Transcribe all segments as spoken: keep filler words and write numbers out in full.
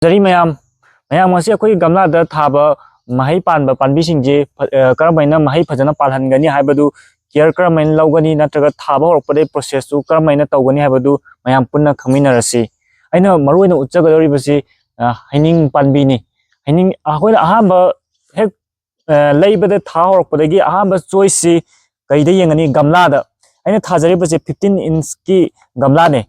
ꯐꯖꯔꯤ ꯃꯌꯥꯝ꯫ ꯃꯌꯥꯝ, ꯉꯁꯤ ꯑꯩꯈꯣꯏꯒꯤ ꯒꯝꯂꯥꯗ ꯊꯥꯕ ꯃꯍꯩ ꯄꯥꯟꯕ ꯄꯥꯝꯕꯤꯁꯤꯡꯁꯦ ꯐ-, ꯑ, ꯀꯔꯝꯍꯥꯏꯅ ꯃꯍꯩ ꯐꯖꯅ ꯄꯥꯜꯍꯟꯒꯅꯤ ꯍꯥꯏꯕꯗꯨ, ꯀꯤꯌꯔ ꯀꯔꯝꯍꯥꯏꯅ ꯂꯧꯒꯅꯤ, ꯅꯠꯇ꯭ꯔꯒ ꯊꯥꯕ ꯍꯧꯔꯛꯄꯗꯩ ꯄ꯭ꯔꯣꯁꯦꯁꯇꯨ ꯀꯔꯝꯍꯥꯏꯅ ꯇꯧꯒꯅꯤ ꯍꯥꯏꯕꯗꯨ ꯃꯌꯥꯝ ꯄꯨꯟꯅ ꯈꯪꯃꯤꯟꯅꯔꯁꯤ꯫ ꯑꯩꯅ ꯃꯔꯨꯑꯣꯏꯅ ꯎꯠꯆꯒꯗꯧꯔꯤꯕꯁꯤ, ꯑ, ꯍꯩꯅꯤꯡ ꯄꯥꯝꯕꯤꯅꯤ꯫ ꯍꯩꯅꯤꯡ ꯑꯩꯈꯣꯏꯅ ꯑꯍꯥꯟꯕ ꯍꯦꯛ, ꯑ, ꯂꯩꯕꯗ ꯊꯥ ꯍꯧꯔꯛꯄꯗꯒꯤ ꯑꯍꯥꯟꯕ ꯆꯣꯏꯁꯁꯤ ꯀꯩꯗ ꯌꯦꯡꯒꯅꯤ? ꯒꯝꯂꯥꯗ꯫ ꯑꯩꯅ ꯊꯥꯖꯔꯤꯕꯁꯦ fifteen inch ꯀꯤ ꯒꯝꯂꯥꯅꯦ꯫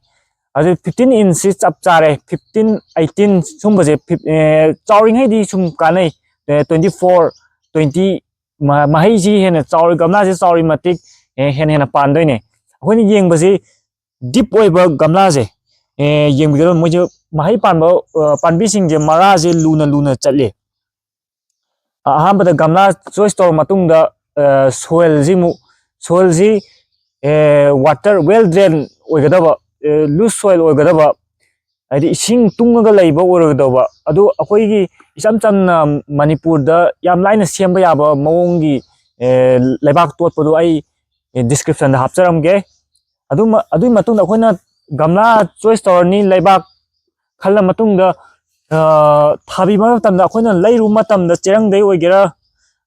ꯑꯗꯨ fifteen inch ꯁꯤ ꯆꯞ ꯆꯥꯔꯦ꯫ Fifteen, eighteen ꯁꯨꯝꯕꯁꯦ ꯐꯤꯞ-, ꯑꯦ, ꯆꯥꯎꯔꯤꯉꯩꯗꯤ ꯁꯨꯝ ꯀꯥꯟꯅꯩ꯫ ꯑꯦ, twenty four, twenty ꯃ-, ꯃꯍꯩꯁꯤ ꯍꯦꯟꯅ ꯆꯥꯎꯔꯤ, ꯒꯝꯂꯥꯁꯤ ꯆꯥꯎꯔꯤ ꯃꯇꯤꯛ, ꯑꯦ, ꯍꯦꯟꯅ ꯍꯦꯟꯅ ꯄꯥꯟꯗꯣꯏꯅꯦ꯫ ꯑꯩꯈꯣꯏꯅ ꯌꯦꯡꯕꯁꯤ ꯗꯤꯞ ꯑꯣꯏꯕ ꯒꯝꯂꯥꯁꯦ, ꯑꯦ, ꯌꯦꯡꯕꯤꯒꯗꯕ꯫ ꯃꯣꯏꯁꯦ ꯃꯍꯩ ꯄꯥꯟꯕ, ꯑ, ꯄꯥꯝꯕꯤꯁꯤꯡꯁꯦ ꯃꯔꯥꯁꯦ ꯂꯨꯅ ꯂꯨꯅ ꯆꯠꯂꯤ꯫ ꯑ-, ꯑꯍꯥꯟꯕꯗ ꯒꯝꯂꯥ ꯆꯣꯏꯁ ꯇꯧꯔ ꯃꯇꯨꯡꯗ, ꯑ, ꯁꯣꯏꯜꯁꯤ ꯑꯃꯨꯛ, ꯁꯣꯏꯜꯁꯤ, ꯑꯦ, ꯋꯥꯇꯔ ꯋꯦꯜ ꯗ꯭ꯔꯦꯟ ꯑꯣꯏꯒꯗꯕ, ꯑꯦ, ꯂꯨꯁ ꯁꯣꯏꯜ ꯑꯣꯏꯒꯗꯕ, ꯍꯥꯏꯗꯤ ꯏꯁꯤꯡ ꯇꯨꯡꯉꯒ ꯂꯩꯕ ꯑꯣꯏꯔꯣꯏꯗꯧꯕ꯫ ꯑꯗꯨ ꯑꯩꯈꯣꯏꯒꯤ ꯏꯆꯝ ꯆꯝꯅ ꯃꯅꯤꯄꯨꯔꯗ ꯌꯥꯝ ꯂꯥꯏꯅ ꯁꯦꯝꯕ ꯌꯥꯕ ꯃꯑꯣꯡꯒꯤ, ꯑꯦ, ꯂꯩꯕꯥꯛ ꯇꯣꯠꯄꯗꯣ ꯑꯩ, ꯑꯦ, ꯗꯤꯁꯀ꯭ꯔꯤꯞꯁꯟꯗ ꯍꯥꯞꯆꯔꯝꯒꯦ꯫ ꯑꯗꯨꯃ-, ꯑꯗꯨꯒꯤ ꯃꯇꯨꯡꯗ ꯑꯩꯈꯣꯏꯅ ꯒꯝꯂꯥ ꯆꯣꯏꯁ ꯇꯧꯔꯅꯤ, ꯂꯩꯕꯥꯛ ꯈꯜꯂ ꯃꯇꯨꯡꯗ, ꯑ, ꯊꯥꯕꯤꯕ ꯃꯇꯝꯗ ꯑꯩꯈꯣꯏꯅ ꯂꯩꯔꯨꯕ ꯃꯇꯝꯗ ꯆꯦꯔꯪꯗꯩ ꯑꯣꯏꯒꯦꯔꯥ,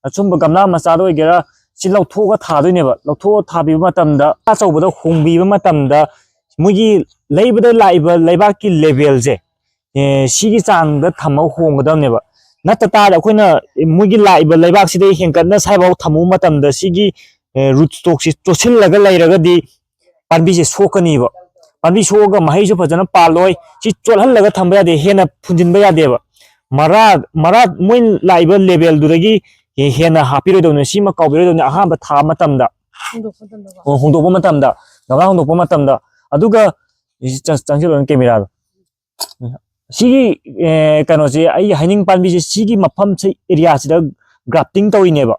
ꯑꯆꯨꯝꯕ ꯒꯝꯂꯥ ꯃꯆꯥꯗ ꯑꯣꯏꯒꯦꯔꯥ, ꯁꯤ ꯂꯧꯊꯣꯛꯑꯒ ꯊꯥꯗꯣꯏꯅꯦꯕ꯫ ꯂꯧꯊꯣꯛꯑ ꯊꯥꯕꯤꯕ ꯃꯇꯝꯗ, ꯑꯆꯧꯕꯗ ꯍꯣꯡꯕꯤꯕ ꯃꯇꯝꯗ ꯃꯣꯏꯒꯤ ꯂꯩꯕꯗ ꯂꯥꯛꯏꯕ ꯂꯩꯕꯥꯛꯀꯤ ꯂꯦꯚꯦꯜꯁꯦ, ꯑꯦ, ꯁꯤꯒꯤ ꯆꯥꯡꯗ ꯊꯝꯃꯒ ꯍꯣꯡꯒꯗꯕꯅꯦꯕ꯫ ꯅꯠꯇ ꯇꯥꯔꯗꯤ ꯑꯩꯈꯣꯏꯅ ꯃꯣꯏꯒꯤ ꯂꯥꯛꯏꯕ ꯂꯩꯕꯥꯛꯁꯤꯗꯒꯤ ꯍꯦꯟꯒꯠꯅ ꯁ꯭ꯋꯥꯏꯐꯥꯎ ꯊꯝꯃꯨꯕ ꯃꯇꯝꯗ ꯁꯤꯒꯤ, ꯑꯦ, ꯔꯨꯠ ꯁ꯭ꯇꯣꯛꯁꯤ ꯆꯣꯠꯁꯤꯜꯂꯒ ꯂꯩꯔꯒꯗꯤ ꯄꯥꯝꯕꯤꯁꯦ ꯁꯣꯛꯀꯅꯤꯕ꯫ ꯄꯥꯝꯕꯤ ꯁꯣꯛꯑꯒ ꯃꯍꯩꯁꯨ ꯐꯖꯅ ꯄꯥꯜꯂꯣꯏ꯫ ꯁꯤ ꯆꯣꯠꯍꯜꯂꯒ ꯊꯝꯕ ꯌꯥꯗꯦ, ꯍꯦꯟꯅ ꯐꯨꯟꯖꯤꯟꯕ ꯌꯥꯗꯦꯕ꯫ ꯃꯔꯥ, ꯃꯔꯥ ꯃꯣꯏ ꯂꯥꯛꯏꯕ ꯂꯦꯚꯦꯜꯗꯨꯗꯒꯤ ꯍꯦ-, ꯍꯦꯟꯅ ꯍꯥꯞꯄꯤꯔꯣꯏꯗꯧꯅꯤ꯫ ꯁꯤꯃ ꯀꯥꯎꯕꯤꯔꯣꯏꯗꯧꯅꯤ ꯑꯍꯥꯟꯕ ꯊꯥ ꯃꯇꯝꯗ꯫ ꯍꯣꯡꯗꯣꯛꯄ ꯃꯇꯝꯗꯀꯣ? ꯑꯣ, ꯍꯣꯡꯗꯣꯛꯄ ꯃꯇꯝꯗ, ꯒꯝꯂꯥ ꯍꯣꯡꯗꯣꯛꯄ ꯃꯇꯝꯗ꯫ ꯑꯗꯨꯒ ꯁꯤ ꯆꯪ-, ꯆꯪꯁꯤꯜꯂꯣꯅꯦ ꯀꯦꯃꯦꯔꯥꯗꯣ꯫ ꯁꯤꯒꯤ, ꯑꯦ, ꯀꯩꯅꯣꯁꯦ, ꯑꯩ ꯍꯩꯅꯤꯡ ꯄꯥꯝꯕꯤꯁꯦ ꯁꯤꯒꯤ ꯃꯐꯝꯁꯦ, ꯑꯦꯔꯤꯌꯥꯁꯤꯗ ꯒ꯭ꯔꯥꯐꯇꯤꯡ ꯇꯧꯔꯤꯅꯦꯕ꯫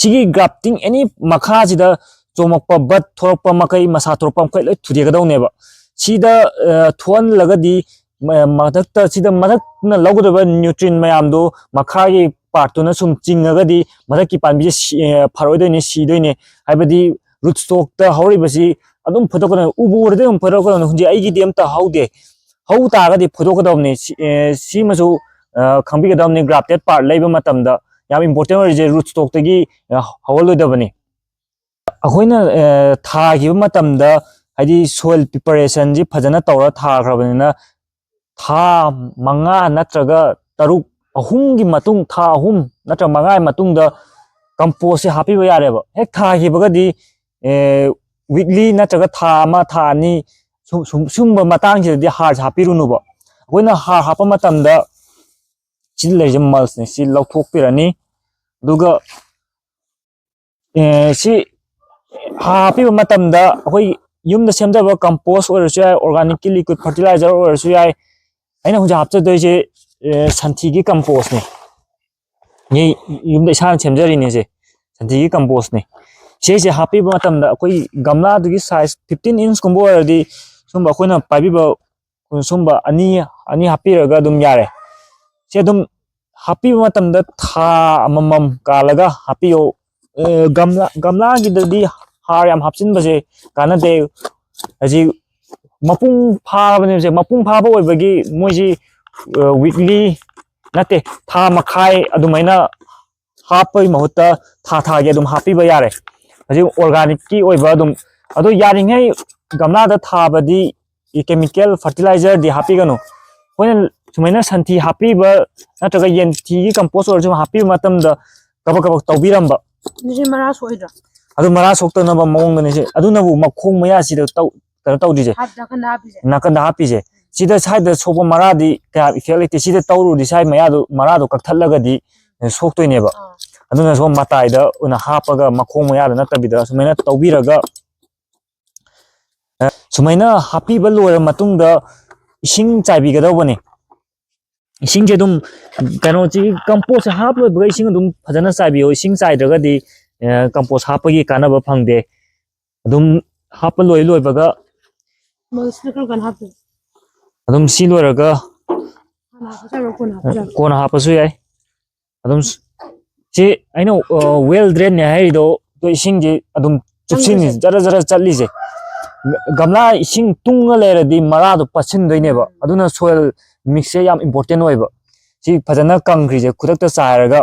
ꯁꯤꯒꯤ ꯒ꯭ꯔꯥꯐꯇꯤꯡ ꯑꯦꯅꯤ ꯃꯈꯥꯁꯤꯗ ꯆꯣꯡꯉꯛꯄ ꯕꯠ ꯊꯣꯔꯛꯄ ꯃꯈꯩ, ꯃꯁꯥ ꯊꯣꯔꯛꯄ ꯃꯈꯩ ꯂꯣꯏ ꯊꯨꯗꯦꯛꯀꯗꯧꯅꯦꯕ꯫ ꯁꯤꯗ, ꯑ, ꯊꯣꯛꯍꯜꯂꯒꯗꯤ ꯃ-, ꯃꯊꯛꯇ, ꯁꯤꯗ ꯃꯊꯛꯅ ꯂꯧꯒꯗꯕ ꯅ꯭ꯌꯨꯇ꯭ꯔꯤꯟ ꯃꯌꯥꯝꯗꯣ ꯃꯈꯥꯒꯤ ꯄꯥꯔꯠꯇꯨꯅ ꯁꯨꯝ ꯆꯤꯡꯉꯒꯗꯤ ꯃꯊꯛꯀꯤ ꯄꯥꯝꯕꯤꯁꯦ ꯁꯤ-, ꯑ, ꯐꯔꯣꯏꯗꯣꯏꯅꯦ, ꯁꯤꯗꯣꯏꯅꯦ꯫ ꯍꯥꯏꯕꯗꯤ ꯔꯨꯠ ꯁ꯭ꯇꯣꯛꯇ ꯍꯧꯔꯤꯕꯁꯤ ꯑꯗꯨꯝ ꯐꯨꯠꯇꯣꯛꯀꯗꯧꯅꯤ, ꯎꯕꯨ ꯎꯔꯗꯤ ꯑꯗꯨꯝ ꯐꯨꯠꯇꯣꯛꯀꯗꯧꯅꯤ꯫ ꯍꯧꯖꯤꯛ ꯑꯩꯒꯤꯗꯤ ꯑꯝꯇ ꯍꯧꯗꯦ꯫ ꯍꯧ ꯇꯥꯔꯒꯗꯤ ꯐꯣꯏꯗꯣꯛꯀꯗꯕꯅꯤ꯫ ꯁꯤ-, ꯑꯦ, ꯁꯤꯃꯁꯨ, ꯑ, ꯈꯪꯕꯤꯒꯗꯕꯅꯤ꯫ Grafted part ꯂꯩꯕ ꯃꯇꯝꯗ ꯌꯥꯝ important ꯑꯣꯏꯔꯤꯁꯦ root stockꯇꯒꯤ, ꯑ, ꯍꯧꯍꯜꯂꯣꯏꯗꯕꯅꯤ꯫ ꯑꯩꯈꯣꯏꯅ, ꯑ, ꯊꯥꯈꯤꯕ ꯃꯇꯝꯗ, ꯍꯥꯏꯗꯤ soil preparationꯁꯤ ꯐꯖꯅ ꯇꯧꯔ ꯊꯥꯈ꯭ꯔꯕꯅꯤꯅ, ꯊꯥ ꯃꯉꯥ ꯅꯠꯇ꯭ꯔꯒ ꯇꯔꯨꯛ, ꯑꯍꯨꯝꯒꯤ ꯃꯇꯨꯡ, ꯊꯥ ꯑꯍꯨꯝ ꯅꯠꯇ꯭ꯔꯒ ꯃꯉꯥꯒꯤ ꯃꯇꯨꯡꯗ compost ꯁꯦ ꯍꯥꯞꯄꯤꯕ ꯌꯥꯔꯦꯕ꯫ ꯍꯦꯛ ꯊꯥꯈꯤꯕꯒꯗꯤ, ꯑꯦ, weekly ꯅꯠꯇ꯭ꯔꯒ ꯊꯥ ꯑꯃ, ꯊꯥ ꯑꯅꯤ, ꯁꯨꯝ, ꯁꯨꯝ, ꯁꯨꯝꯕ ꯃꯇꯥꯡꯁꯤꯗꯗꯤ ꯍꯥꯔꯁꯦ ꯍꯥꯞꯄꯤꯔꯨꯅꯨꯕ꯫ ꯑꯩꯈꯣꯏꯅ ꯍꯥꯔ ꯍꯥꯞꯄ ꯃꯇꯝꯗ ꯁꯤꯗ ꯂꯩꯔꯤꯁꯦ mulchꯅꯤ, ꯁꯤ ꯂꯧꯊꯣꯛꯄꯤꯔꯅꯤ꯫ ꯑꯗꯨꯒ, ꯑꯦ, ꯁꯤ ꯍꯥꯔ ꯍꯥꯞꯄꯤꯕ ꯃꯇꯝꯗ ꯑꯩꯈꯣꯏ ꯌꯨꯝꯗ ꯁꯦꯝꯖꯕ compost ꯑꯣꯏꯔꯁꯨ ꯌꯥꯏ, organicꯀꯤ liquid fertilizer ꯑꯣꯏꯔꯁꯨ ꯌꯥꯏ꯫ ꯑꯩꯅ ꯍꯧꯖꯤꯛ ꯍꯥꯞꯆꯗꯣꯏꯁꯦ, ꯑꯦ, ꯁꯟꯊꯤꯒꯤ compost ꯅꯤ꯫ ꯌꯨꯝꯗ ꯏꯁꯥꯅ ꯁꯦꯝꯖꯔꯤꯅꯦ ꯁꯦ, ꯁꯟꯊꯤꯒꯤ compost ꯅꯤ꯫ ꯁꯤꯁꯦ ꯍꯥꯞꯄꯤꯕ ꯃꯇꯝꯗ ꯑꯩꯈꯣꯏ ꯒꯝꯂꯥꯗꯨꯒꯤ size fifteen inch ꯀꯨꯝꯕ ꯑꯣꯏꯔꯗꯤ, ꯁꯨꯝꯕ ꯑꯩꯈꯣꯏꯅ ꯄꯥꯏꯕꯤꯕ ꯁꯨꯝꯕ ꯑꯅꯤ, ꯑꯅꯤ ꯍꯥꯞꯄꯤꯔꯒ ꯑꯗꯨꯝ ꯌꯥꯔꯦ꯫ ꯁꯤ ꯑꯗꯨꯝ ꯍꯥꯞꯄꯤꯕ ꯃꯇꯝꯗ ꯊꯥ ꯑꯃꯃꯝ ꯀꯥꯜꯂꯒ ꯍꯥꯞꯄꯤꯌꯨ꯫ ꯑꯦ, ꯒꯝꯂꯥ, ꯒꯝꯂꯥꯒꯤꯗꯗꯤ ꯍꯥꯔ ꯌꯥꯝ ꯍꯥꯞꯆꯤꯟꯕꯁꯦ ꯀꯥꯟꯅꯗꯦ꯫ ꯍꯧꯖꯤꯛ ꯃꯄꯨꯡ ꯐꯥꯔꯕꯅꯦꯕꯁꯦ, ꯃꯄꯨꯡ ꯐꯥꯕ ꯑꯣꯏꯕꯒꯤ ꯃꯣꯏꯁꯤ, ꯑ, weekly ꯅꯠꯇꯦ, ꯊꯥ ꯃꯈꯥꯏ ꯑꯗꯨꯃꯥꯏꯅ ꯍꯥꯞꯄꯒꯤ ꯃꯍꯨꯠꯇ ꯊꯥ ꯊꯥꯒꯤ ꯑꯗꯨꯝ ꯍꯥꯞꯄꯤꯕ ꯌꯥꯔꯦ꯫ ꯍꯧꯖꯤꯛ organicꯀꯤ ꯑꯣꯏꯕ ꯑꯗꯨꯝ, ꯑꯗꯣ ꯌꯥꯔꯤꯉꯩ ꯒꯝꯂꯥꯗ ꯊꯥꯕꯗꯤ chemical fertilizerꯗꯤ ꯍꯥꯞꯄꯤꯒꯅꯨ꯫ ꯑꯩꯈꯣꯏꯅ ꯁꯨꯃꯥꯏꯅ ꯁꯟꯊꯤ ꯍꯥꯞꯄꯤꯕ ꯅꯠꯇ꯭ꯔꯒ ꯌꯦꯟꯊꯤꯒꯤ compost ꯑꯣꯏꯔꯁꯨ ꯍꯥꯞꯄꯤꯕ ꯃꯇꯝꯗ ꯀꯕꯛ ꯀꯕꯛ ꯇꯧꯕꯤꯔꯝꯕ꯫ ꯑꯗꯨꯗꯤ ꯃꯔꯥ ꯁꯣꯛꯑꯣꯏꯗ꯭ꯔꯣ? ꯑꯗꯨ ꯃꯔꯥ ꯁꯣꯛꯇꯅꯕ ꯃꯑꯣꯡꯗꯅꯤ ꯁꯤ꯫ ꯑꯗꯨꯅꯕꯨ ꯃꯈꯣꯡ ꯃꯌꯥꯁꯤꯗ ꯇꯧ-, ꯀꯩꯅꯣ ꯇꯧꯗ꯭ꯔꯤꯁꯦ꯫ ꯍꯥꯞ-, ꯅꯥꯀꯟꯗ ꯍꯥꯞꯄꯤꯁꯦ? ꯅꯥꯀꯟꯗ ꯍꯥꯞꯄꯤꯁꯦ꯫ ꯁꯤꯗ ꯁ꯭ꯋꯥꯏꯗ ꯁꯣꯛꯄ ꯃꯔꯥꯗꯤ ꯀꯌꯥ effect ꯂꯩꯇꯦ꯫ ꯁꯤꯗ ꯇꯧꯔꯨꯔꯗꯤ ꯁ꯭ꯋꯥꯏ ꯃꯌꯥꯗꯣ, ꯃꯔꯥꯗꯣ ꯀꯛꯊꯠꯂꯒꯗꯤ, ꯑꯦ, ꯁꯣꯛꯇꯣꯏꯅꯦꯕ꯫ ꯑꯥ꯫ ꯑꯗꯨꯅ ꯁꯣꯝ ꯃꯇꯥꯏꯗ ꯑꯣꯏꯅ ꯍꯥꯞꯄꯒ ꯃꯈꯣꯡ ꯃꯌꯥꯗ ꯅꯠꯇꯕꯤꯗ ꯁꯨꯃꯥꯏꯅ ꯇꯧꯕꯤꯔꯒ, ꯑꯦ, ꯁꯨꯃꯥꯏꯅ ꯍꯥꯞꯄꯤꯕ ꯂꯣꯏꯔ ꯃꯇꯨꯡꯗ ꯏꯁꯤꯡ ꯆꯥꯏꯕꯤꯒꯗꯧꯕꯅꯤ꯫ ꯏꯁꯤꯡꯁꯦ ꯑꯗꯨꯝ, ꯀꯩꯅꯣꯁꯤ, compost ꯁꯦ ꯍꯥꯞ ꯂꯣꯏꯕꯒ ꯏꯁꯤꯡ ꯑꯗꯨꯝ ꯐꯖꯅ ꯆꯥꯏꯕꯤꯌꯣ꯫ ꯏꯁꯤꯡ ꯆꯥꯏꯗ꯭ꯔꯒꯗꯤ, ꯑꯦ, compost ꯍꯥꯞꯄꯒꯤ ꯀꯥꯟꯅꯕ ꯐꯪꯗꯦ꯫ ꯑꯗꯨꯝ ꯍꯥꯞꯄ ꯂꯣꯏ ꯂꯣꯏꯕꯒ mulch ꯅ ꯀꯔꯝ ꯀꯥꯟꯗ ꯍꯥꯞꯇꯣꯏꯅꯣ? ꯑꯗꯨꯝ ꯁꯤ ꯂꯣꯏꯔꯒ ꯍꯥꯟꯅ ꯍꯥꯞꯄ ꯌꯥꯕ꯭ꯔꯣ, ꯀꯣꯟꯅ ꯍꯥꯞꯄ ꯌꯥꯕ꯭ꯔꯣ? ꯀꯣꯟꯅ ꯍꯥꯞꯄꯁꯨ ꯌꯥꯏ꯫ ꯑꯗꯨꯝ ꯁꯤ ꯑꯩꯅ, ꯑ, well drain ꯅꯦ ꯍꯥꯏꯔꯤꯗꯣ, ꯑꯗꯣ ꯏꯁꯤꯡꯁꯦ ꯑꯗꯨꯝ ꯆꯨꯞꯁꯤꯟꯅꯤ, ꯆꯪꯗꯣꯏꯁꯦ꯫ ꯖꯔ ꯖꯔ ꯆꯠꯂꯤꯁꯦ꯫ ꯒꯝꯂꯥ ꯏꯁꯤꯡ ꯇꯨꯡꯉ ꯂꯩꯔꯗꯤ ꯃꯔꯥꯗꯣ ꯄꯠꯁꯤꯟꯗꯣꯏꯅꯦꯕ꯫ ꯑꯗꯨꯅ soil mixꯁꯦ ꯌꯥꯝ important ꯑꯣꯏꯕ꯫ ꯁꯤ ꯐꯖꯅ ꯀꯪꯈ꯭ꯔꯤꯁꯦ ꯈꯨꯗꯛꯇ ꯆꯥꯏꯔꯒ,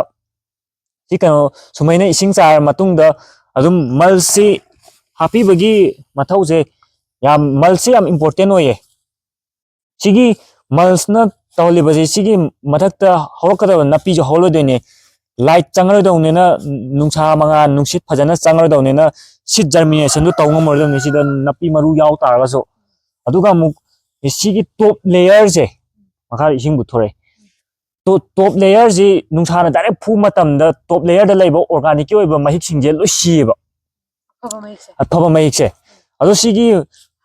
ꯁꯤ ꯀꯩꯅꯣ, ꯁꯨꯃꯥꯏꯅ ꯏꯁꯤꯡ ꯆꯥꯏꯔ ꯃꯇꯨꯡꯗ ꯑꯗꯨꯝ mulchꯁꯤ ꯍꯥꯞꯄꯤꯕꯒꯤ ꯃꯊꯧꯁꯦ ꯌꯥꯝ, mulchꯁꯤ ꯌꯥꯝ important ꯑꯣꯏꯌꯦ꯫ ꯁꯤꯒꯤ mulchꯅ ꯇꯧꯍꯜꯂꯤꯕꯁꯦ, ꯁꯤꯒꯤ ꯃꯊꯛꯇ ꯍꯧꯔꯛꯀꯗꯕ ꯅꯥꯄꯤꯁꯨ ꯍꯧꯔꯣꯏꯗꯣꯏꯅꯦ꯫ Light ꯆꯪꯉꯔꯣꯏꯗꯧꯅꯤꯅ, ꯅꯨꯡꯁꯥ ꯃꯉꯥꯜ, ꯅꯨꯡꯁꯤꯠ ꯐꯖꯅ ꯆꯪꯉꯔꯣꯏꯗꯧꯅꯤꯅ, seed germinationꯗꯨ ꯇꯧ ꯉꯝꯃꯔꯣꯏꯗꯧꯅꯤ꯫ ꯁꯤꯗ ꯅꯥꯄꯤ ꯃꯔꯨ ꯌꯥꯎ ꯇꯥꯔꯒꯁꯨ꯫ ꯑꯗꯨꯒ ꯑꯃꯨꯛ ꯁꯤꯒꯤ top layerꯁꯦ, ꯃꯈꯥꯗ ꯏꯁꯤꯡ ꯄꯨꯊꯣꯔꯛꯑꯦ꯫ ꯇꯣ-, top layerꯁꯤ ꯅꯨꯡꯁꯥꯅ direct ꯐꯨꯕ ꯃꯇꯝꯗ top layerꯗ ꯂꯩꯕ organicꯀꯤ ꯑꯣꯏꯕ ꯃꯍꯤꯛꯁꯤꯡꯁꯦ ꯂꯣꯏ ꯁꯤꯌꯦꯕ꯫ ꯑꯐꯕ ꯃꯍꯤꯛꯁꯦ꯫ ꯑꯐꯕ ꯃꯍꯤꯛꯁꯦ꯫ ꯑꯗꯣ ꯁꯤꯒꯤ,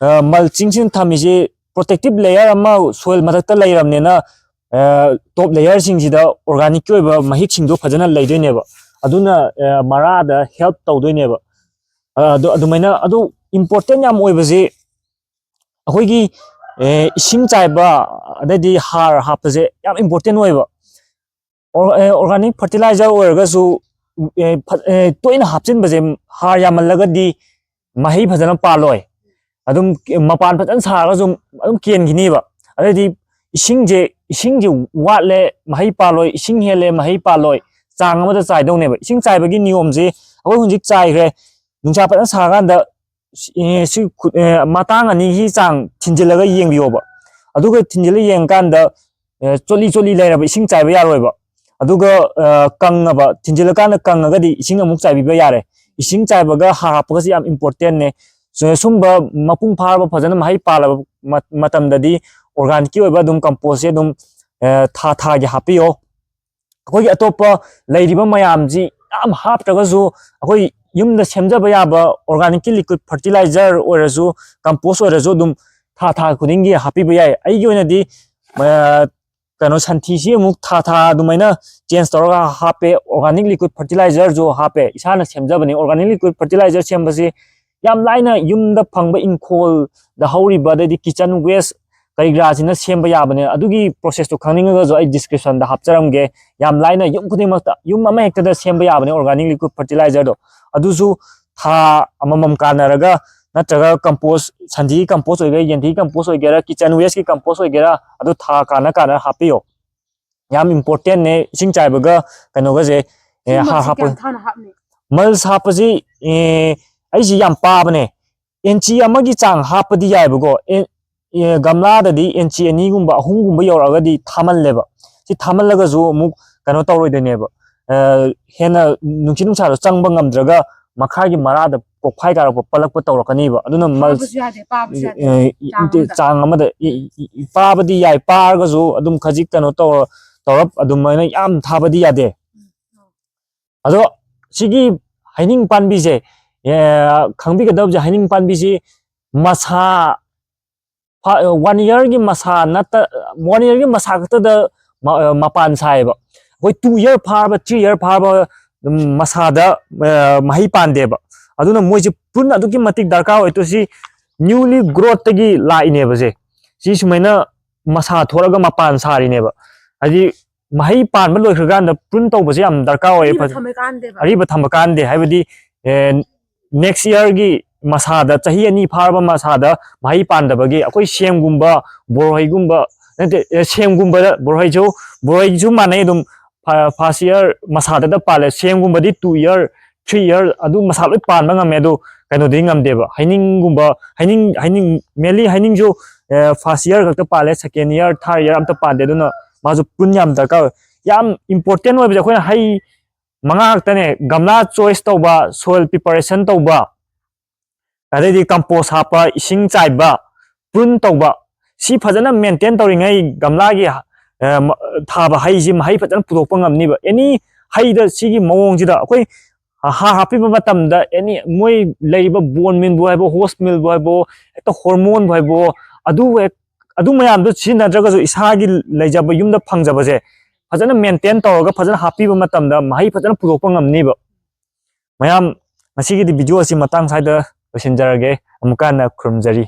ꯑ, mulchingꯁꯤꯅ ꯊꯝꯃꯤꯁꯦ protective layer ꯑꯃ soil ꯃꯊꯛꯇ ꯂꯩꯔꯕꯅꯤꯅ, ꯑ, top layerꯁꯤꯡꯁꯤꯗ organicꯀꯤ ꯑꯣꯏꯕ ꯃꯍꯤꯛꯁꯤꯡꯗꯣ ꯐꯖꯅ ꯂꯩꯗꯣꯏꯅꯦꯕ꯫ ꯑꯗꯨꯅ, ꯑ, ꯃꯔꯥꯗ help ꯇꯧꯗꯣꯏꯅꯦꯕ꯫ ꯑ, ꯑꯗꯨ, ꯑꯗꯨꯃꯥꯏꯅ, ꯑꯗꯨ important ꯌꯥꯝ ꯑꯣꯏꯕꯁꯤ ꯑꯩꯈꯣꯏꯒꯤ, ꯑꯦ, ꯏꯁꯤꯡ ꯆꯥꯏꯕ, ꯑꯗꯩꯗꯤ ꯍꯥꯔ ꯍꯥꯞꯄꯁꯦ ꯌꯥꯝ important ꯑꯣꯏꯕ꯫ ꯑꯣꯔ-, ꯑꯦ, organic fertilizer ꯑꯣꯏꯔꯒꯁꯨ, ꯑꯦ, ꯐ-, ꯑꯦ, ꯇꯣꯏꯅ ꯍꯥꯞꯆꯤꯟꯕꯁꯦ, ꯍꯥꯔ ꯌꯥꯝꯃꯜꯂꯒꯗꯤ ꯃꯍꯩ ꯐꯖꯅ ꯄꯥꯜꯂꯣꯏ꯫ ꯑꯗꯨꯝ ꯀꯦ-, ꯃꯄꯥꯟ ꯐꯖꯅ ꯁꯥꯔꯒꯁꯨ ꯑꯗꯨꯝ ꯀꯦꯟꯈꯤꯅꯤꯕ꯫ ꯑꯗꯩꯗꯤ ꯏꯁꯤꯡꯁꯦ, ꯏꯁꯤꯡꯁꯦ ꯋꯥꯠꯂꯦ, ꯃꯍꯩ ꯄꯥꯜꯂꯣꯏ, ꯏꯁꯤꯡ ꯍꯦꯜꯂꯦ, ꯃꯍꯩ ꯄꯥꯜꯂꯣꯏ, ꯆꯥꯡ ꯑꯃꯗ ꯆꯥꯏꯗꯧꯅꯦꯕ꯫ ꯏꯁꯤꯡ ꯆꯥꯏꯕꯒꯤ ꯅꯤꯌꯣꯝꯁꯦ ꯑꯩꯈꯣꯏ ꯍꯧꯖꯤꯛ ꯆꯥꯏꯈ꯭ꯔꯦ, ꯅꯨꯡꯁꯥ ꯐꯖꯅ ꯁꯥꯔꯀꯥꯟꯗ ꯁꯤ, ꯑꯦ, ꯁꯤ ꯈꯨꯠ-, ꯑꯦ, ꯃꯇꯥꯡ ꯑꯅꯤꯒꯤ ꯆꯥꯡ ꯊꯤꯟꯖꯤꯜꯂꯒ ꯌꯦꯡꯕꯤꯌꯣꯕ꯫ ꯑꯗꯨꯒ ꯊꯤꯟꯖꯤꯜꯂ ꯌꯦꯡꯉꯀꯥꯟꯗ, ꯑꯦ, ꯆꯣꯠꯂꯤ ꯆꯣꯠꯂꯤ ꯂꯩꯔꯕ ꯏꯁꯤꯡ ꯆꯥꯏꯕ ꯌꯥꯔꯣꯏꯕ꯫ ꯑꯗꯨꯒ, ꯑ, ꯀꯪꯉꯕ, ꯊꯤꯟꯖꯤꯜꯂꯀꯥꯟꯗ ꯀꯪꯉꯒꯗꯤ ꯏꯁꯤꯡ ꯑꯃꯨꯛ ꯆꯥꯏꯕꯤꯕ ꯌꯥꯔꯦ꯫ ꯏꯁꯤꯡ ꯆꯥꯏꯕꯒ ꯍꯥꯔ ꯍꯥꯞꯄꯒꯁꯤ ꯌꯥꯝ importantꯅꯦ꯫ ꯁꯨ-, ꯁꯨꯝꯕ ꯃꯄꯨꯡ ꯐꯥꯔꯕ, ꯐꯖꯅ ꯃꯍꯩ ꯄꯥꯜꯂꯕ ꯃ-, ꯃꯇꯝꯗꯗꯤ organicꯀꯤ ꯑꯣꯏꯕ ꯑꯗꯨꯝ compostꯁꯦ ꯑꯗꯨꯝ, ꯑ, ꯊꯥ ꯊꯥꯒꯤ ꯍꯥꯞꯄꯤꯌꯣ꯫ ꯑꯩꯈꯣꯏꯒꯤ ꯑꯇꯣꯞꯄ ꯂꯩꯔꯤꯕ ꯃꯌꯥꯝꯁꯤ ꯌꯥꯝ ꯍꯥꯞꯇ꯭ꯔꯒꯁꯨ, ꯑꯩꯈꯣꯏ ꯌꯨꯝꯗ ꯁꯦꯝꯖꯕ ꯌꯥꯕ organicꯀꯤ liquid fertilizer ꯑꯣꯏꯔꯁꯨ, compost ꯑꯣꯏꯔꯁꯨ ꯑꯗꯨꯝ ꯊꯥ ꯊꯥ ꯈꯨꯗꯤꯡꯒꯤ ꯍꯥꯞꯄꯤꯕ ꯌꯥꯏ꯫ ꯑꯩꯒꯤ ꯑꯣꯏꯅꯗꯤ, ꯑ, ꯀꯩꯅꯣ, ꯁꯟꯊꯤꯁꯤ ꯑꯃꯨꯛ ꯊꯥ ꯊꯥ ꯑꯗꯨꯃꯥꯏꯅ change ꯇꯧꯔꯒ ꯍꯥꯞꯄꯦ, organic liquid fertilizerꯁꯨ ꯍꯥꯞꯄꯦ, ꯏꯁꯥꯅ ꯁꯦꯝꯖꯕꯅꯤ꯫ Organic liquid fertilizer ꯁꯦꯝꯕꯁꯤ ꯌꯥꯝ ꯂꯥꯏꯅ ꯌꯨꯝꯗ ꯐꯪꯕ ꯏꯪꯈꯣꯜꯗ ꯍꯧꯔꯤꯕ, ꯑꯗꯩꯗꯤ kitchen waste ꯀꯔꯤ ꯀꯔꯥꯁꯤꯅ ꯁꯦꯝꯕ ꯌꯥꯕꯅꯦ꯫ ꯑꯗꯨꯒꯤ processꯇꯣ ꯈꯪꯅꯤꯡꯉꯒꯁꯨ ꯑꯩ descriptionꯗ ꯍꯥꯞꯆꯔꯝꯒꯦ꯫ ꯌꯥꯝ ꯂꯥꯏꯅ ꯌꯨꯝ ꯈꯨꯗꯤꯡꯃꯛꯇ, ꯌꯨꯝ ꯑꯃꯍꯦꯛꯇꯗ ꯁꯦꯝꯕ ꯌꯥꯕꯅꯦ organic liquid fertilizerꯗꯣ꯫ ꯑꯗꯨꯁꯨ ꯊꯥ ꯑꯃꯃꯝ ꯀꯥꯟꯅꯔꯒ ꯅꯠꯇ꯭ꯔꯒ ꯀꯝꯄꯣꯁ, ꯁꯟꯊꯤꯒꯤ ꯀꯝꯄꯣꯁ ꯑꯣꯏꯒꯦꯔꯥ, ꯌꯦꯟꯊꯤꯒꯤ ꯀꯝꯄꯣꯁ ꯑꯣꯏꯒꯦꯔꯥ, ꯀꯤꯠꯆꯟ ꯋꯦꯁꯀꯤ ꯀꯝꯄꯣꯁ ꯑꯣꯏꯒꯦꯔꯥ, ꯑꯗꯨ ꯊꯥ ꯀꯥꯟꯅ ꯀꯥꯟꯅ ꯍꯥꯞꯄꯤꯌꯣ꯫ ꯌꯥꯝ ꯏꯝꯄꯣꯔꯇꯦꯟꯅꯦ ꯏꯁꯤꯡ ꯆꯥꯏꯕꯒ ꯀꯩꯅꯣꯒꯁꯦ꯫ ꯑꯦ, ꯍꯥꯔ ꯍꯥꯞꯄ꯫ ꯃꯜꯁ ꯍꯥꯞꯄꯁꯤ, ꯑꯦ, ꯑꯩꯁꯤ ꯌꯥꯝ ꯄꯥꯕꯅꯦ꯫ ꯏꯟꯆꯤ ꯑꯃꯒꯤ ꯆꯥꯡ ꯍꯥꯞꯄꯗꯤ ꯌꯥꯏꯕꯀꯣ꯫ ꯑꯦ, ꯑꯦ, ꯒꯝꯂꯥꯗꯗꯤ ꯏꯟꯆꯤ ꯑꯅꯤꯒꯨꯝꯕ, ꯑꯍꯨꯝꯒꯨꯝꯕ ꯌꯧꯔꯛꯑꯒꯗꯤ ꯊꯥꯃꯜꯂꯦꯕ꯫ ꯁꯤ ꯊꯥꯃꯜꯂꯒꯁꯨ ꯑꯃꯨꯛ ꯀꯩꯅꯣ ꯇꯧꯔꯣꯏꯗꯣꯏꯅꯦꯕ꯫ ꯑ, ꯍꯦꯟꯅ ꯅꯨꯡꯁꯤꯠ ꯅꯨꯡꯁꯥꯗꯣ ꯆꯪꯕ ꯉꯝꯗ꯭ꯔꯒ ꯃꯈꯥꯒꯤ ꯃꯔꯥꯗ ꯄꯣꯛꯐꯥꯏ ꯀꯥꯔꯛꯄ, ꯄꯜꯂꯛꯄ ꯇꯧꯔꯛꯀꯅꯤꯕ꯫ ꯑꯗꯨꯅ ꯃꯜ-, ꯄꯥꯕꯁꯨ ꯌꯥꯗꯦ, ꯄꯥꯕꯁꯨ ꯌꯥꯗꯦ꯫ ꯑ, ꯆꯥꯡ ꯑꯃꯗ꯫ ꯆꯥꯡ ꯑꯃꯗ ꯏ-, ꯏ-, ꯏ-, ꯄꯥꯕꯗꯤ ꯌꯥꯏ, ꯄꯥꯔꯒꯁꯨ ꯑꯗꯨꯝ ꯈꯖꯤꯛ ꯀꯩꯅꯣ ꯇꯧꯔ, ꯇꯧꯔꯞ ꯑꯗꯨꯃꯥꯏꯅ ꯌꯥꯝ ꯊꯥꯕꯗꯤ ꯌꯥꯗꯦ꯫ ꯑꯗꯣ ꯁꯤꯒꯤ ꯍꯩꯅꯤꯡ ꯄꯥꯝꯕꯤꯁꯦ, ꯑꯦ, ꯈꯪꯕꯤꯒꯗꯕꯁꯦ, ꯍꯩꯅꯤꯡ ꯄꯥꯝꯕꯤꯁꯤ ꯃꯁꯥ ꯐꯥ-, ꯋꯥꯟ ꯏꯌꯔꯒꯤ ꯃꯁꯥ ꯅꯠꯇ-, ꯋꯥꯟ ꯏꯌꯔꯒꯤ ꯃꯁꯥ ꯈꯛꯇꯗ ꯃ-, ꯃꯄꯥꯟ ꯁꯥꯏꯌꯦꯕ꯫ ꯑꯩꯈꯣꯏ ꯇꯨ ꯏꯌꯔ ꯐꯥꯔꯕ, ꯊ꯭ꯔꯤ ꯏꯌꯔ ꯐꯥꯔꯕ, ꯎꯝ, ꯃꯁꯥꯗ, ꯑ, ꯃꯍꯩ ꯄꯥꯟꯗꯦꯕ꯫ ꯑꯗꯨꯅ ꯃꯣꯏꯁꯦ ꯄ꯭ꯔꯨꯟ ꯑꯗꯨꯛꯀꯤ ꯃꯇꯤꯛ ꯗꯔꯀꯥꯔ ꯑꯣꯏ꯫ ꯇꯣ ꯁꯤ ꯅ꯭ꯌꯨꯂꯤ ꯒ꯭ꯔꯣꯠꯇꯒꯤ ꯂꯥꯛꯏꯅꯦꯕ ꯁꯦ꯫ ꯁꯤ ꯁꯨꯃꯥꯏꯅ ꯃꯁꯥ ꯊꯣꯛꯂꯒ ꯃꯄꯥꯟ ꯁꯥꯔꯤꯅꯦꯕ꯫ ꯍꯥꯏꯗꯤ ꯃꯍꯩ ꯄꯥꯟꯕ ꯂꯣꯏꯈ꯭ꯔꯀꯥꯟꯗ ꯄ꯭ꯔꯨꯟ ꯇꯧꯕꯁꯦ ꯌꯥꯝ ꯗꯔꯀꯥꯔ ꯑꯣꯏꯌꯦ꯫ ꯑꯔꯤꯕ ꯐꯖ-, ꯊꯝꯕ ꯀꯥꯟꯗꯦꯕ꯫ ꯑꯔꯤꯕ ꯊꯝꯕ ꯀꯥꯟꯗꯦ꯫ ꯍꯥꯏꯕꯗꯤ, ꯑꯦ, ꯅꯦꯛꯁ ꯏꯌꯔꯒꯤ ꯃꯁꯥꯗ, ꯆꯍꯤ ꯑꯅꯤ ꯐꯥꯔꯕ ꯃꯁꯥꯗ ꯃꯍꯩ ꯄꯥꯟꯗꯕꯒꯤ, ꯑꯩꯈꯣꯏ ꯁꯦꯝꯒꯨꯝꯕ, ꯕꯣꯔꯣꯏꯒꯨꯝꯕ, ꯅꯠꯇꯦ, ꯑꯦ, ꯁꯦꯝꯒꯨꯝꯕꯗ, ꯕꯣꯔꯣꯏꯁꯨ, ꯕꯣꯔꯣꯏꯁꯨ ꯃꯥꯟꯅꯩ ꯑꯗꯨꯝ, ꯐꯥ-, ꯐꯥꯔꯁ ꯏꯌꯔ ꯃꯁꯥꯗꯇ ꯄꯥꯜꯂꯦ꯫ ꯁꯦꯝꯒꯨꯝꯕꯗꯤ ꯇꯨ ꯏꯌꯔ, ꯊ꯭ꯔꯤ ꯏꯌꯔ ꯑꯗꯨ ꯃꯁꯥ ꯂꯣꯏ ꯄꯥꯟꯕ ꯉꯝꯃꯦ꯫ ꯑꯗꯨ ꯀꯩꯅꯣꯗꯤ ꯉꯝꯗꯦꯕ꯫ ꯍꯩꯅꯤꯡꯒꯨꯝꯕ, ꯍꯩꯅꯤꯡ, ꯍꯩꯅꯤꯡ, ꯃꯦꯟꯂꯤ ꯍꯩꯅꯤꯡꯁꯨ, ꯑꯦ, ꯐꯥꯔꯁ ꯏꯌꯔ ꯈꯛꯇ ꯄꯥꯜꯂꯦ, ꯁꯦꯀꯦꯟ ꯏꯌꯔ, ꯊꯥꯔꯠ ꯏꯌꯔ ꯑꯝꯇ ꯄꯥꯟꯗꯦ꯫ ꯑꯗꯨꯅ ꯃꯥꯁꯨ ꯄ꯭ꯔꯨꯟ ꯌꯥꯝ ꯗꯔꯀꯥꯔ ꯑꯣꯏ꯫ ꯌꯥꯝ ꯏꯝꯄꯣꯔꯇꯦꯟ ꯑꯣꯏꯕꯁꯦ ꯑꯩꯈꯣꯏꯅ ꯍꯩ ꯃꯉꯥ ꯈꯛꯇꯅꯦ, ꯒꯝꯂꯥ ꯆꯣꯏꯁ ꯇꯧꯕ, ꯁꯣꯏꯜ ꯄ꯭ꯔꯤꯄꯦꯔꯦꯁꯟ ꯇꯧꯕ, ꯑꯗꯩꯗꯤ ꯀꯝꯄꯣꯁ ꯍꯥꯞꯄ, ꯏꯁꯤꯡ ꯆꯥꯏꯕ, ꯄ꯭ꯔꯨꯟ ꯇꯧꯕ, ꯁꯤ ꯐꯖꯅ ꯃꯦꯟꯇꯦꯟ ꯇꯧꯔꯤꯉꯩ ꯒꯝꯂꯥꯒꯤ, ꯑ, ꯃ-, ꯊꯥꯕ ꯍꯩꯁꯤ ꯃꯍꯩ ꯐꯖꯅ ꯄꯨꯊꯣꯛꯄ ꯉꯝꯅꯤꯕ꯫ ꯑꯦꯅꯤ ꯍꯩꯗ ꯁꯤꯒꯤ ꯃꯑꯣꯡꯁꯤꯗ ꯑꯩꯈꯣꯏ ꯍꯥꯔ ꯍꯥꯞꯄꯤꯕ ꯃꯇꯝꯗ ꯑꯦꯅꯤ ꯃꯣꯏ ꯂꯩꯔꯤꯕ ꯕꯣꯟ ꯃꯤꯜꯕꯨ ꯍꯥꯏꯕꯣ, ꯍꯣꯁ ꯃꯤꯜꯕꯨ ꯍꯥꯏꯕꯣ, ꯍꯦꯛꯇ ꯍꯣꯔꯃꯣꯟꯕꯨ ꯍꯥꯏꯕꯣ, ꯑꯗꯨ ꯍꯦꯛ, ꯑꯗꯨ ꯃꯌꯥꯝꯗꯣ ꯁꯤꯖꯤꯟꯅꯗ꯭ꯔꯒꯁꯨ ꯏꯁꯥꯒꯤ ꯂꯩꯖꯕ ꯌꯨꯝꯗ ꯐꯪꯖꯕꯁꯦ ꯐꯖꯅ ꯃꯦꯟꯇꯦꯟ ꯇꯧꯔꯒ ꯐꯖꯅ ꯍꯥꯞꯄꯤꯕ ꯃꯇꯝꯗ ꯃꯍꯩ ꯐꯖꯅ ꯄꯨꯊꯣꯛꯄ ꯉꯝꯅꯤꯕ꯫ ꯃꯌꯥꯝ, ꯉꯁꯤꯒꯤꯗꯤ ꯚꯤꯗꯤꯑꯣ ꯑꯁꯤ ꯃꯇꯥꯡ ꯁ꯭ꯋꯥꯏꯗ ꯂꯣꯏꯁꯤꯟꯖꯔꯒꯦ꯫ ꯑꯃꯨꯛꯀ ꯍꯟꯅ ꯈꯨꯔꯨꯝꯖꯔꯤ꯫